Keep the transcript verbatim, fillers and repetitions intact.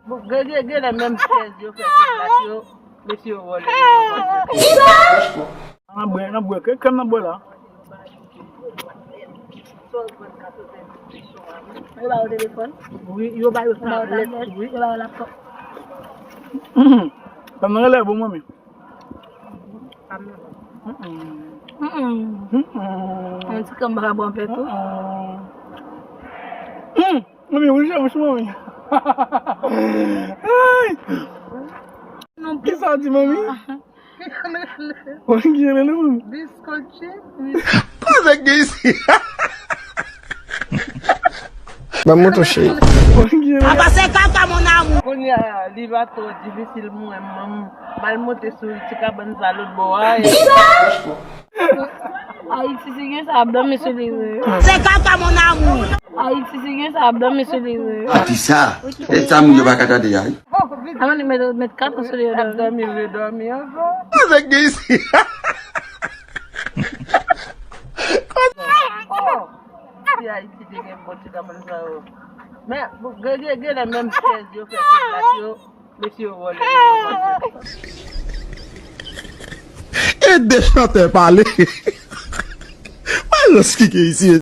Bon, gen, gen, gen lè menm chèz yo fè sou plas yo, mesye yo vòlè yo. N ap bwè, n ap bwè. Ke krèm n ap bwè la? Yo ba yo telefòn. Wi, yo ba yo tablèt. Wi, yo ba yo laptop. Mhm. Sa nan lè bon, manmi. Mm-mm. Mm-mm. Yon ti kanm pa ka pran pè tou. Mm-mm. Mm. Manmi, ou jwe mouch, manmi. Ay! Ki sa w di, manmi? Ou ki rele, manmi? Biskotchi. Kote ki isi? Ban m mouton, cheri. Apa se kaka, mon amour. Kounye a, li va twò difisil mwen, m, m al monte sou ti kabann sa lòt bò a. Ayiti, si gen sa, ap dòmi sou li vre. Se kaka, mon amour. Ayiti, si gen sa, ap dòmi sou li vre. Pati sa, e sa moun yo pa ka tande a. Avan li met, met kat sou li, ap dòmi, vre dòmi ankò. Kote ki isi? Oh! Si Ayiti te gen bon ti kabann sa yo. Men, gen, gen, gen lè menm chèz yo fè sou plas yo, mesye yo vòlè yo. E de chantè pale. Malans ki gen isi.